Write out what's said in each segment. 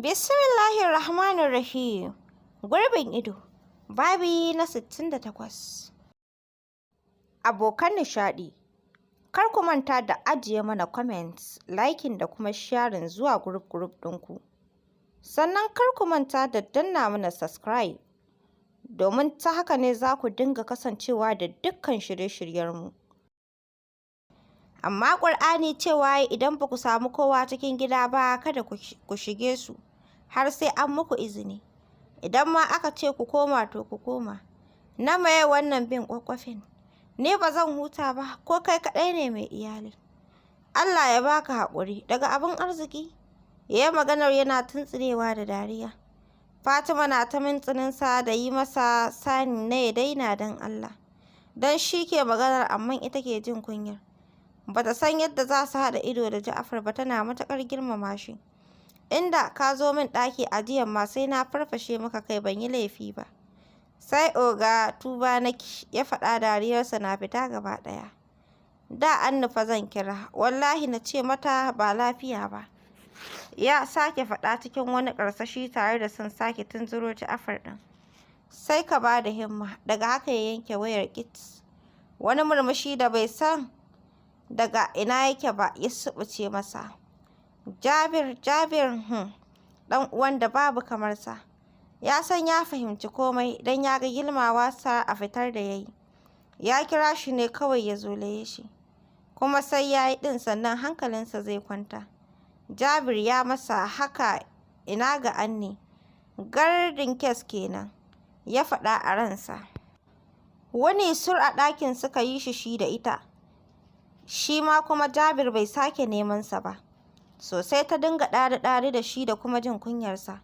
Bismillahirrahmanirrahim. Gurbin ido. Babi na 68. Abokan nishaɗi, kar ku manta da ajiye mana comments, liking da kuma sharing zuwa group group ɗinku. Sannan kar ku manta da danna mana subscribe, domin ta haka ne za ku dinga kasancewa da dukkan shirye-shiryenmu. Amma Ƙur'ani cewa idan ba ku samu kowa cikin gida ba, kada ku shige su har sai an muku izini. Idan ma aka ce ku koma, to ku koma. Na maye wannan bin ƙwaƙƙwafin? Ni ba zan huta ba, ko kai kaɗai ne mai iyali? Allah ya baka haƙuri daga abin arziki. Ya yi maganar yana tuntsirewa da dariya. Fatima na ta mintsininsa da yi masa sign na ya daina don Allah. Don shi ke maganar, amma ita ke jin kunyar. Ba ta san yadda za su haɗa ido da Ja'afar ba, tana matuƙar girmama shi. Inda ka zo min ɗaki a jiyan ma, sai na farfashe maka kai, ban yi laifi ba. Sai oga, tuba nake, ya faɗa dariyarsa na fita gaba ɗaya. Da an nufa zan kira, wallahi na ce mata ba lafiya ba. Ya sake faɗa cikin wani karsashi tare da son sake tunzuro Ja'afar ɗin. Sai ka ba da himma, daga haka ya yanke wayar ƙit. Wani murmushi da bai san daga ina yake ba ya suɓuce masa. Jabir, Jabir, ɗan uwan da babu kamar sa. Ya san ya fahimci komai don ya ga girmamawa a fitar da ya yi. Ya kira shi ne kawai ya zolaye shi. Kuma sai ya yi ɗin sannan hankalinsa zai kwanta. Jabir ya masa haka, ina ga Annie. Gardin case kenan, ya faɗa a ransa. Wuni sur a ɗakin suka yi shi shi da ita. Shi ma kuma Jabir bai sake neman sa ba. Sosai ta dinga ɗari-ɗari da shi da kuma jin kunyarsa.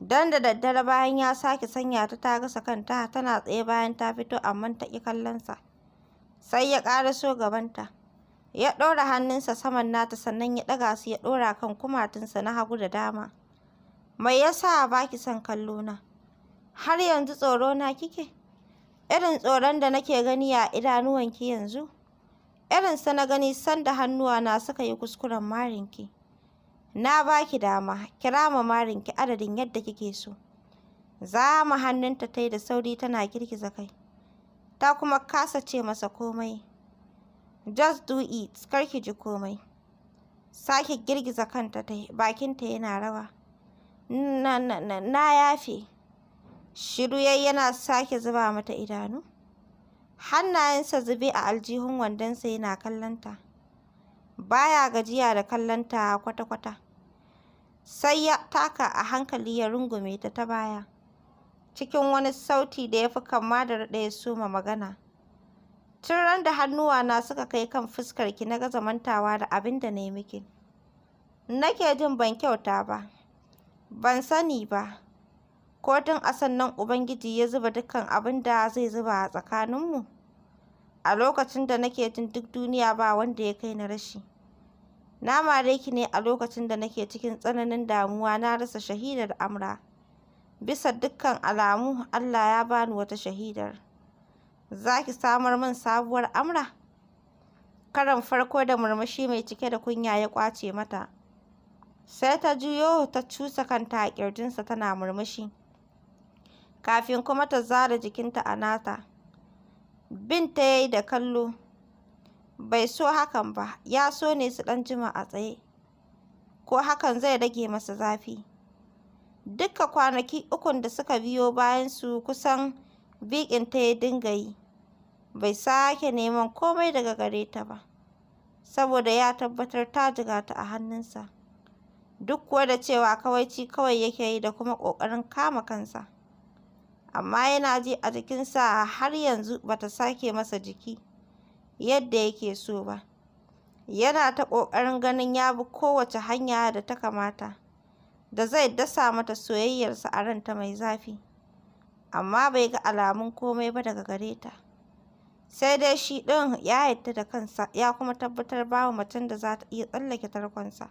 Don da daddare bayan ya sake sanya ta ta gasa kanta, tana tsaye bayan ta fito amma ta ƙi kallonsa. Sai ya ƙaraso gabanta. Ya ɗora hannunsa saman nata, sannan ya ɗaga su ya ɗora kan kumatunsa na hagu da dama. Mai ya sa ba ki son kallo na? Har yanzu tsoro na kike? Irin tsoron da nake gani a idanuwanki yanzu, irinsa na gani sanda hannuwana suka yi kuskuren marinki. Na ba ki dama, ki rama marinki adadin yadda kike so. Zame hannunta ta yi da sauri tana girgiza kai. Ta kuma kasa ce masa komai. Just do it, kar ki ji komai. Sake girgiza kanta ta yi, bakinta yana rawa. Na, na, na yafe. Shiru ya yi yana sake zuba mata idanu. Hannayensa zube a aljihun wandonsa yana kallonta. Ba ya gajiya da kallonta kwata-kwata. Sai ya taka a hankali ya rungume ta ta baya. Cikin wani sauti da ya fi kama da raɗa ya soma magana. Tun ran da hannuwana suka kai kan fuskarki na gaza mantawa da abin da na yi miki. Nake jin ban kyauta ba. Ban sani ba, ko tun a sannan Ubangiji ya zuba dukkan abin da zai zuba a tsakaninmu. A lokacin da nake jin duk duniya ba wanda ya kai ni rashi. Na mare ki ne a lokacin da nake cikin tsananin damuwa na rasa shahidar Amra. Bisa dukkan alamu Allah ya ba ni wata shahidar. Za ki samar min sabuwar Amra? Karon farko da murmushi mai cike da kunya ya ƙwace mata. Sai ta juyo ta cusa kanta a ƙirjinsa tana murmushi, kafin kuma ta zare jikinta a nata. Bin ta ya yi da kallo. Bai so hakan ba, ya so ne su ɗan jima a tsaye, ko hakan zai rage masa zafi. Dukka kwanaki ukun da suka biyo bayansu kusan biƙinta ya dinga yi. Bai sake neman komai daga gare ta ba, saboda ya tabbatar ta jigata a hannunsa. Duk kuwa da cewa kawaici kawai yake yi da kuma ƙoƙarin kama kansa. Amma yana ji a jikinsa har yanzu ba ta sake masa jiki yadda yake so ba. Yana ta ƙoƙarin ganin ya bi kowace hanya da ta kamata da zai dasa mata soyayyarsa a ranta mai zafi. Amma bai ga alamun komai ba daga gare ta. Sai dai shi ɗin ya yarda da kansa, ya kuma tabbatar babu macen da za ta iya tsallake tarkonsa.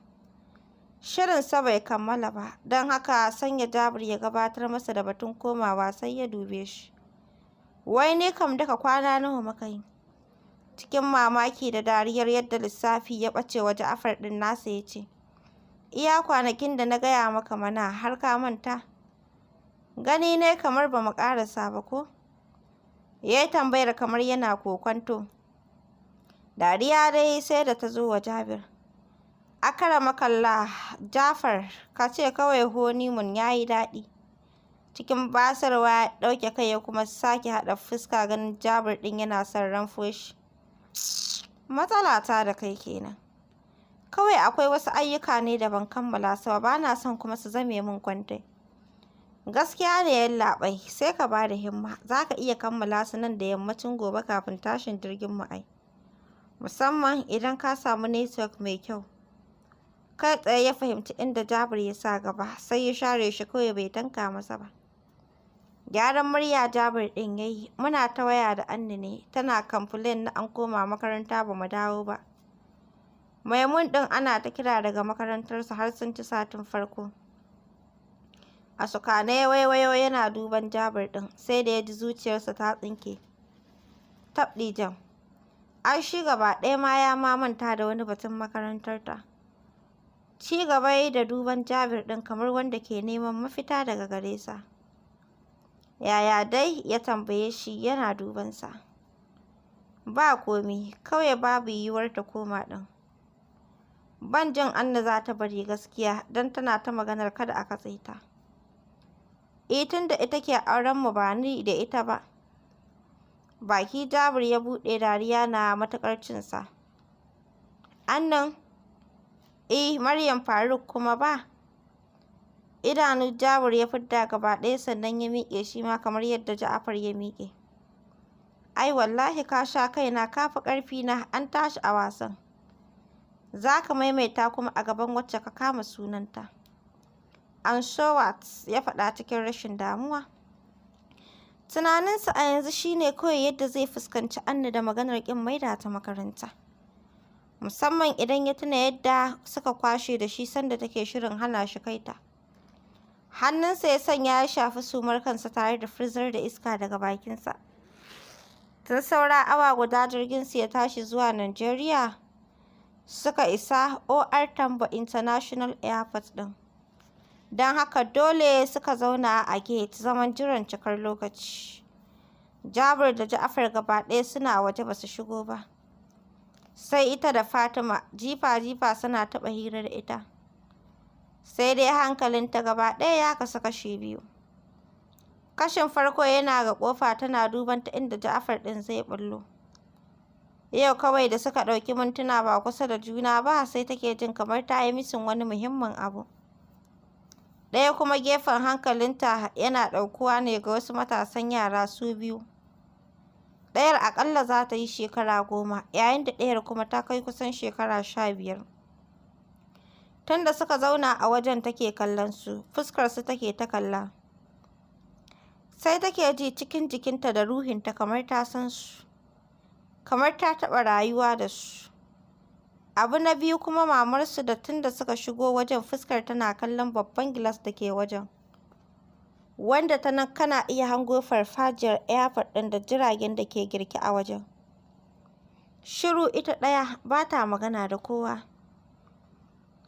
Shirinsa bai kammala ba, don haka sanya Jabir ya gabatar masa da batun komawa sai ya dube shi. Wai ni kam duka kwana nawa muka yi? Cikin mamaki da dariyar yadda lissafi ya ɓace wa Ja'afar ɗin nasa ya ce, Iya kwanakin da na gaya maka mana, har ka manta? Gani ne kamar ba mu ƙarasa ba ko? Ya yi tambayar kamar yana kokwanto. Dariya dai sai da ta zo wa Jabir. Akaramakallah, Jafar, ka ce kawai honeymoon ya yi daɗi. Cikin basarwa ya ɗauke kai ya kuma sake haɗa fuska ganin Jabir ɗin yana son ranfo shi. Matsalata da kai kenan. Kawai akwai wasu ayyuka ne da ban kammala su ba, ba na son kuma su zame min kwantai. Gaskiya ne yallaɓai, sai ka ba da himma, za ka iya kammala su nan da yammacin gobe kafin tashin jirginmu ai. Musamman idan ka samu network mai kyau. Kai tsaye ya fahimci inda Jabir ya sa gaba, sai ya share shi kawai bai tanka masa ba. Gyaran murya Jabir ɗin ya yi, muna ta waya da Anni ne, tana complain na an koma makaranta ba mu dawo ba. Maimun ɗin ana ta kira daga makarantarsu har sun ci satin farko. A sukane ya waiwayo yana duban Jabir ɗin, sai da ya ji zuciyarsa ta tsinke. Tabɗijam. Ai shi gaba ɗaya ma ya ma manta da wani batun makarantarta. Ci gaba ya yi da duban Jabir ɗin kamar wanda ke neman mafita daga gare sa. Yaya dai? Ya tambaye shi yana dubansa. Ba komi, kawai babu yiwuwar ta koma ɗin. Ban jin Anna za ta bari gaskiya, don tana ta maganar kada a katse ta. Eh, tunda ita ke auren mu ba ni da ita ba. Baki Jabir ya buɗe dariya na matuƙar cinsa. Annan? Eh, Maryam Faruk kuma ba. Idanu Jabir ya fidda gaba ɗaya sannan ya miƙe shi ma kamar yadda Ja'afar ya miƙe. Ai wallahi ka sha kaina ka fi ƙarfina, an tashi a wasan. Za ka maimaita kuma a gaban wacce ka kama sunanta. And so what? Ya faɗa cikin rashin damuwa. Tunaninsa a yanzu shi ne kawai yadda zai fuskanci Anna da maganar ƙin maida ta makaranta. Musamman idan ya tuna yadda suka kwashe da shi sanda take shirin hana shi kai ta. Hannunsa ya sanya ya shafi sumar kansa tare da furzar da iska daga bakinsa. Tun saura awa guda jirginsu ya tashi zuwa Najeriya, suka isa O.R. Tambo International Airport ɗin. Don haka dole suka zauna a gate zaman jiran cikar lokaci. Jabir da Ja'afar gaba ɗaya suna waje ba su shigo ba. Sai ita da Fatima, jifa-jifa suna taɓa hira da ita. Sai dai hankalinta gaba ɗaya ya kasu kashi biyu. Kashin farko yana ga ƙofa tana duban ta inda Ja'afar ɗin zai ɓullo. Yau kawai da suka ɗauki mintuna ba kusa da juna ba, sai take jin kamar ta yi missing wani muhimmin abu. Ɗaya kuma gefen hankalinta yana ɗaukuwa ne ga wasu matasan yara su biyu. Ɗayar aƙalla za ta yi shekara 10, yayin da ɗayar kuma ta kai kusan shekara 15. Tun da suka zauna a wajen take kallon su, fuskarsu take ta kalla. Sai take ji cikin jikinta da ruhinta kamar ta san su, kamar ta taɓa rayuwa da su. Abu na biyu kuma mamarsu da tun da suka shigo wajen fuskar tana kallon babban gilas da ke wajen, wanda ta nan kana iya hango farfajiyar airport ɗin da jiragen da ke girke a wajen. Shiru ita ɗaya, ba ta magana da kowa.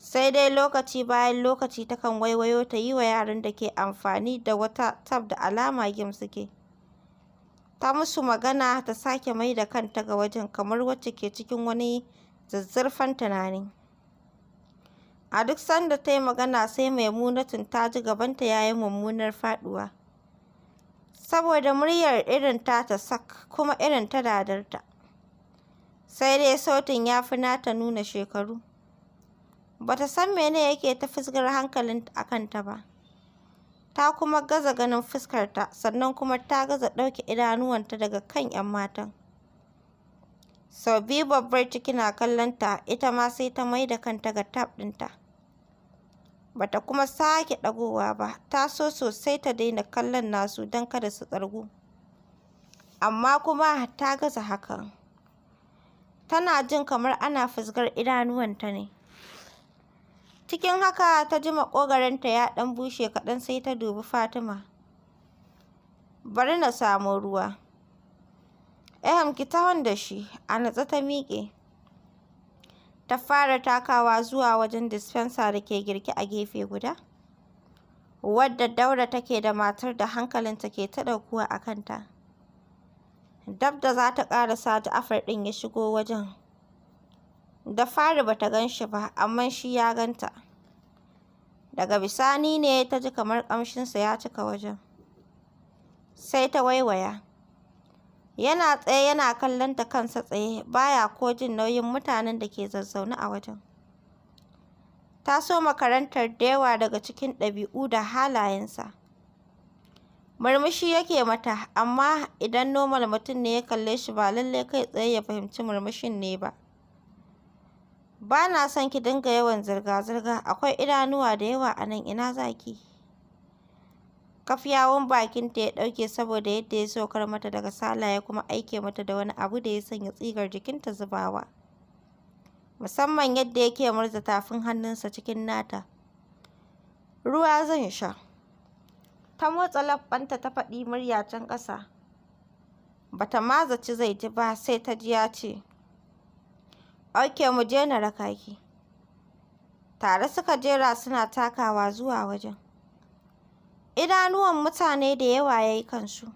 Sai dai lokaci bayan lokaci takan waiwayo ta yi wa yaran da ke amfani da wata tab da alama game suke, ta musu magana ta sake mai da kanta ga wajen kamar wacce ke cikin wani zuzzurfan tunani. A duk sanda ta yi magana sai Maimunatun ta ji gabanta ya yi mummunar faɗuwa. Saboda muryar irin tata sak, kuma irin ta dadarta. Sai dai sautin ya fi nata nuna shekaru. Ba ta san mene yake ta fusgar hankalinta a kanta ba. Ta kuma gaza ganin fuskarta, sannan kuma ta gaza ɗauke idanuwanta daga kan 'yan matan. Sau biyu babbar ciki na kallon ta, ita ma sai ta mai da kanta ga tab ɗinta. Ba ta kuma sake ɗagowa ba, ta so sosai ta daina kallon nasu don kada su tsargu. Amma kuma ta gaza hakan. Tana jin kamar ana fusgar idanuwanta ne. Cikin haka ta ji maƙogwaronta ya ɗan bushe kaɗan sai ta dubi Fatima. Bari na samo ruwa. Ehem, ki tahon da shi. A natse ta miƙe. Ta fara takawa zuwa wajen dispenser da ke girke a gefe guda, wadda daura take da matar da hankalinta ke ta ɗaukuwa a kanta. Dab da za ta ƙarasa Ja'afar ɗin ya shigo wajen. Da fari ba ta gan shi ba, amma shi ya gan ta. Daga bisani ne ta ji kamar ƙamshinsa ya cika wajen. Sai ta waiwaya. Yana tsaye yana kallon ta kansa tsaye, ba ya ko jin nauyin mutanen da ke zazzaune a wajen. Ta soma karantar da yawa daga cikin ɗabi'u da halayensa. Murmushi yake mata, amma idan normal mutum ne ya kalle shi ba lallai kai tsaye ya fahimci murmushin ne ba. "Ba na son ki dinga yawan zirga-zirga, akwai idanuwa da yawa a nan, ina za ki?" Kaf yawun bakinta ya ɗauke saboda yadda ya saukar mata da kasala ya kuma aike mata da wani abu da ya sanya tsigar jikinta zubawa. Musamman yadda yake murza tafin hannunsa cikin nata. "Ruwa zan sha." Ta motsa leɓɓanta ta faɗi murya can ƙasa. Ba ta ma zaci zai ji ba, sai ta ji ya ce, "Ok, mu je na raka ki." Tare suka jera suna takawa zuwa wajen. Idanuwan mutane da yawa ya yi kansu,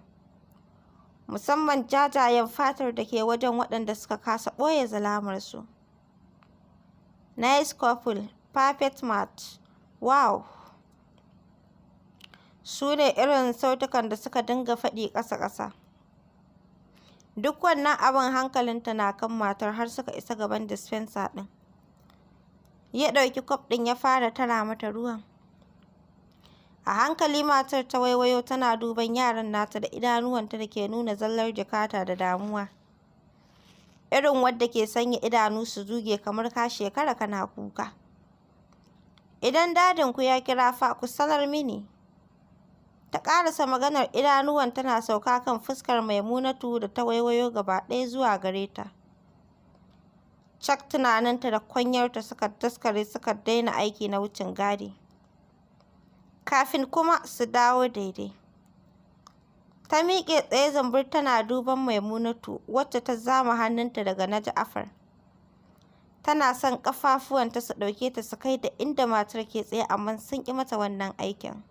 musamman jajayen fatar da ke wajen waɗanda suka kasa ɓoye zalamarsu. "Nice couple, perfect match, wow!" Su ne irin sautukan da suka dinga faɗi ƙasa-ƙasa. Duk wannan abin hankalinta na kan matar har suka isa gaban dispenser ɗin. Ya ɗauki cup ɗin ya fara tara mata ruwan. A hankali matar ta waiwayo tana duban yaran nata da idanuwanta da ke nuna zallar jikata da damuwa. Irin wadda ke sanya idanu su zuge kamar ka shekara kana kuka. "Idan dadinku ya kira fa ku sanar mini." Ta ƙarasa maganar idanuwanta na sauka kan fuskar Maimunatu da ta waiwayo gaba ɗaya zuwa gare ta. Cak tunaninta da kwanyarta suka daskare suka daina aiki na wucin gadi, kafin kuma su dawo daidai. Ta miƙe tsaye zumbur tana duban Maimunatu, wacce ta zame hannunta daga na Ja'afar. Tana son ƙafafuwanta su ɗauke ta su kai ta inda matar ke tsaye, amma sun ƙi mata wannan aikin.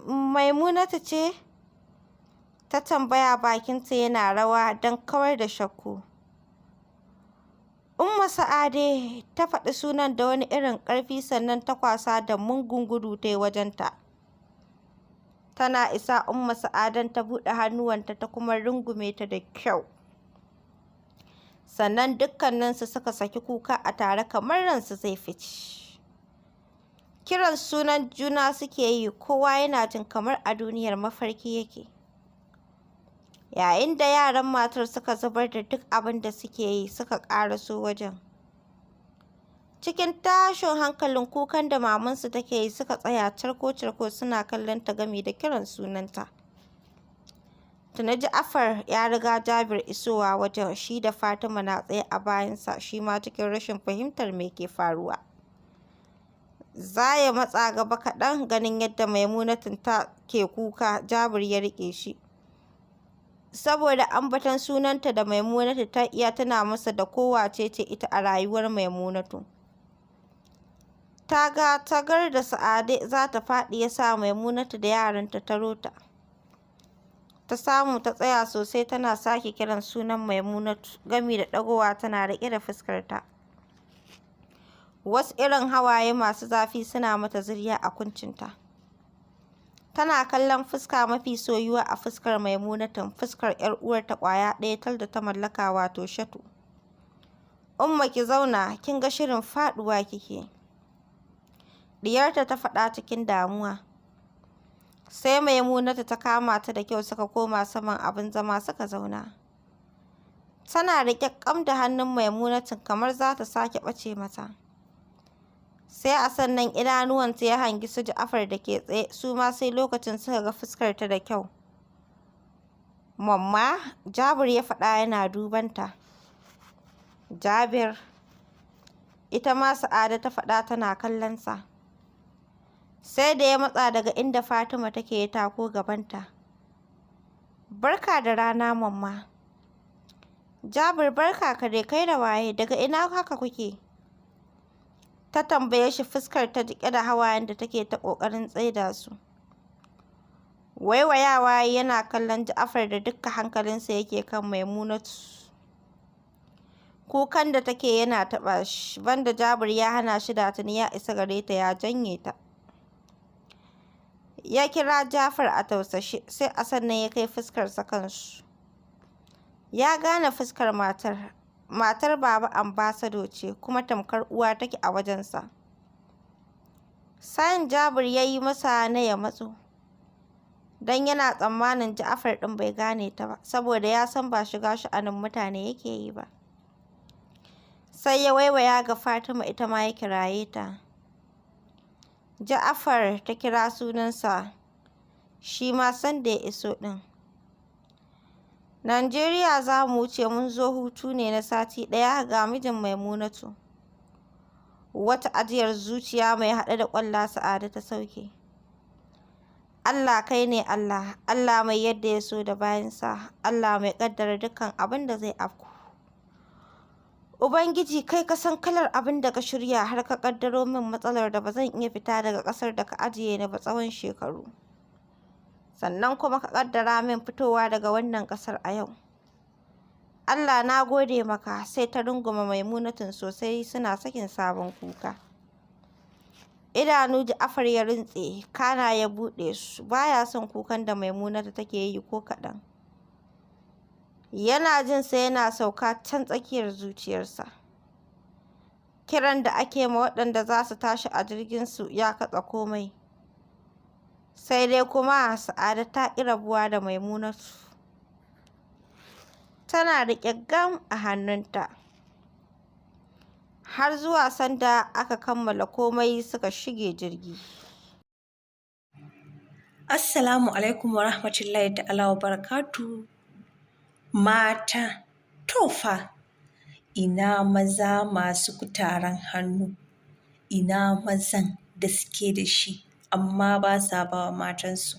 "Maimunatu ce?" ta tambaya bakinta yana rawa don kawar da shakku. "Umma Sa'ade," ta faɗi sunan da wani irin ƙarfi, sannan ta kwasa da mugun gudu ta yi wajenta. Tana isa Umma Sa'aden ta buɗe hannuwanta ta kuma rungume ta da kyau. Sannan dukkaninsu suka saki kuka a tare kamar ransu zai fice. Kiran sunan juna suke yi, kowa yana jin kamar a duniyar mafarki yake. Yayin da yaran matar suka zubar da duk abin da suke yi suka ƙaraso wajen. Cikin tashin hankalin kukan da mamansu take yi suka tsaya carko-carko suna kallon ta gami da kiran sunanta. Tuni Ja'afar ya riga Jabir isowa wajen, shi da Fatima na tsaye a bayansa shi ma cikin rashin fahimtar me ke faruwa. Za ya matsa gaba kaɗan ganin yadda Maimunatun ta ke kuka, Jabir ya riƙe shi. Saboda ambaton sunanta da Maimunatu ta iya tuna masa da ko wace ce ita a rayuwar Maimunatu. Ta ga tagar da Sa'ade za ta faɗi ya sa Maimunatu da yaranta taro ta. Ta samu ta tsaya sosai tana sake kiran sunan Maimunatu gami da ɗagowa tana riƙe da fuskarta. Wasu irin hawaye masu zafi suna mata zirya a kuncinta. Tana kallon fuska mafi soyuwa a fuskar Maimunatun, fuskar 'yar uwarta ƙwaya ɗaya tal da ta mallaka, wato Shatu. "Umma, ki zauna, kin ga shirin faɗuwa kike." Ɗiyarta ta faɗa cikin damuwa. Sai Maimunatu ta kama ta da kyau suka koma saman abin zama suka zauna. Tana riƙe ƙam da hannun Maimunatun kamar za ta sake ɓace mata. Sai a sannan idanuwanta ya hangi su Ja'afar da ke tsaye, su ma sai lokacin suka ga fuskarta da kyau. "Momma," Jabir ya faɗa yana duban ta. "Jabir," ita ma Sa'ade ta faɗa tana kallon sa. Sai da ya matsa daga inda Fatima take ya tako gabanta. "Barka da rana, Momma." Jabir barka ka dai, kai da waye, daga ina haka kuke? Ta tambaye shi fuskar ta jiƙe da hawayen da take ta ƙoƙarin tsaida su. Waiwayawa yana kallon Ja'afar da dukka hankalinsa yake kan Maimunatu. Kukan da take yana taɓa shi, banda Jabir ya hana shi da tuni ya isa gare ta ya janye ta. Ya kira Jafar a tausashe, sai a sannan ya kai fuskarsa kansu. Ya gane fuskar matar, matar Baba Ambasado ce, kuma tamkar uwa take a wajensa. Sign Jabir ya yi masa na ya matso, don yana tsammanin Ja'afar ɗin bai gane ta ba, saboda ya san ba shiga sha'anin mutane yake yi ba. Sai ya waiwaya ga Fatima ita ma ya kiraye ta. Ja'afar ta kira sunansa, shi ma sanda ya iso ɗin. Najeriya za mu wuce mun zo hutu ne na sati ɗaya ga mijin Maimunatu. Wata ajiyar zuciya mai haɗe da ƙwalla Sa'ade ta sauke. Allah kai ne Allah, Allah mai yadda ya so da bayinsa, Allah mai ƙaddara dukkan abin da zai afku. Ubangiji kai ka san kalar abin da ka shirya har ka ƙaddaro min matsalar da ba zan iya fita daga ƙasar da ka ajiye ni ba tsawon shekaru. Sannan kuma ka ƙaddara min fitowa daga wannan ƙasar a yau. Allah na gode maka, sai ta rungume Maimunatun sosai suna sakin sabon kuka. Idanu Ja'afar ya rintse, kana ya buɗe su, ba ya son kukan da Maimunatu take yi ko kaɗan. Yana jin sa yana sauka can tsakiyar zuciyarsa. Kiran da ake ma waɗanda za su tashi a jirginsu ya katse komai. Sai dai kuma Sa'ade ta ƙi rabuwa da Maimunatu. Tana riƙe gam a hannunta. Har zuwa sanda aka kammala komai suka shige jirgi. Assalamu alaikum wa rahmatullahi ta'ala wa barakatu. Mata, to fa, ina maza masu kutaren hannu, ina mazan da suke da shi amma ba sa ba wa matansu.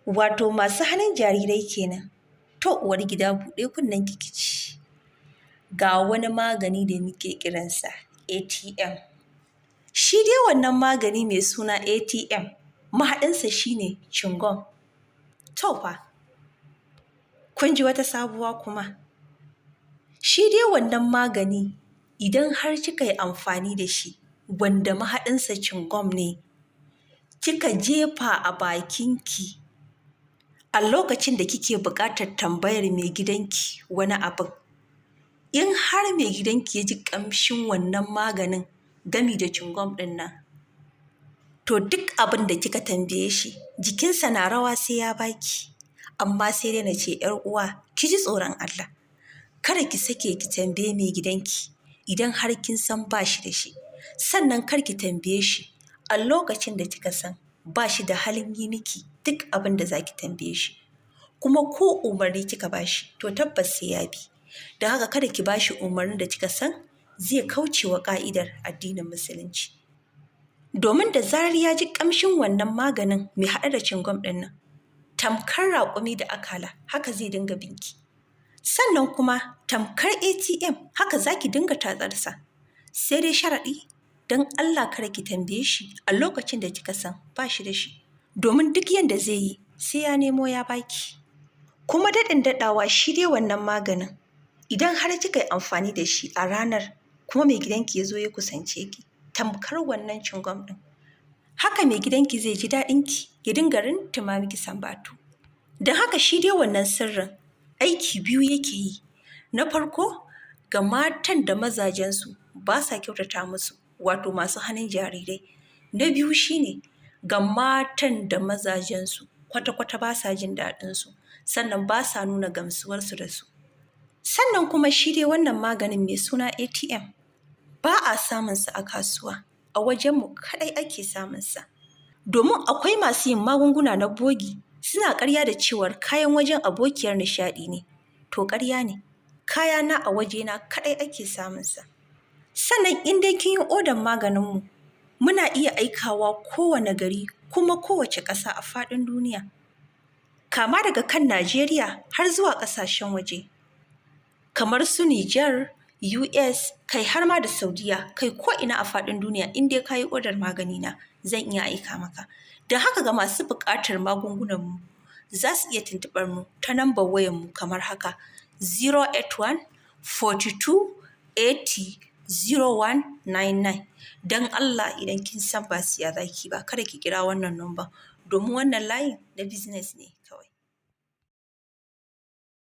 Wato masu hannun jarirai kenan. To uwar gida buɗe kunnen ki ci. Ga wani magani da muke kiransa ATM. Shi dai wannan magani mai suna ATM, mahaɗinsa shine chewing. To fa, kun ji wata sabuwa kuma. Shi dai wannan magani idan har kika yi amfani da shi, wanda mahaɗinsa chewing ne, kika jefa a bakinki a lokacin da kike buƙatar tambayar mai gidanki wani abin. In har mai gidanki ya ji ƙamshin wannan maganin gami da chewing ɗin nan, to duk abin da kika tambaye shi, jikinsa na rawa sai ya baki. Amma sai dai na ce ‘yar uwa, ki ji tsoron Allah. Kada ki sake ki tambaye mai gidanki idan har kin san ba shi da shi. Sannan kar ki tambaye shi a lokacin da kika san ba shi da halin yi miki duk abin da za ki tambaye shi. Kuma ko umarni kika ba shi, to tabbas sai ya bi. Don haka kada ki ba shi umarnin da kika san zai kauce wa ƙa'idar addinin Musulunci. Domin da zarar ya ji ƙamshin wannan maganin mai haɗe da chewing ɗin nan, tamkar raƙumi da akala haka zai dinga binki. Sannan kuma tamkar ATM haka za ki dinga tatsarsa. Sai dai sharaɗi, don Allah kada ki tambaye shi a lokacin da kika san ba shi da shi. Domin duk yanda zai yi sai ya nemo ya baki. Kuma daɗin daɗawa shi dai wannan maganin, idan har kika yi amfani da shi a ranar kuma mai gidanki ya zo ya kusance ki, tamkar wannan chewing ɗin, haka mai gidanki zai ji daɗin ki ya dinga rintuma miki sambatu. Don haka shi dai wannan sirrin aiki biyu yake yi. Na farko, ga matan da mazajensu ba sa kyautata musu, wato masu hannun jarirai. Na biyu shine ga matan da mazajensu kwata-kwata ba sa jin daɗinsu, sannan ba sa nuna gamsuwarsu da su. Sannan kuma shi dai wannan maganin mai suna ATM ba a samunsa a kasuwa, a wajenmu kaɗai ake samunsa. Domin akwai masu yin magunguna na bogi suna ƙarya da cewar kayan wajen abokiyar nishaɗi ne. To ƙarya ne, kayana a wajena kaɗai ake samunsa. Sannan in dai kin yi odan maganinmu, muna iya aikawa kowane gari kuma kowace ƙasa a faɗin duniya. Kama daga kan Najeriya har zuwa ƙasashen waje. Kamar su Nijar, US, kai har ma da Saudiya, kai ko ina a faɗin duniya in dai ka yi odar magani na zan iya aika maka. Don haka ga masu buƙatar magungunan mu za su iya tuntuɓar mu ta nambar wayar mu kamar haka: 081 42 80 0199. Don Allah, idan kin san ba siya zaki ba, kada ki kira wannan number, domin wannan layin na business ne kawai.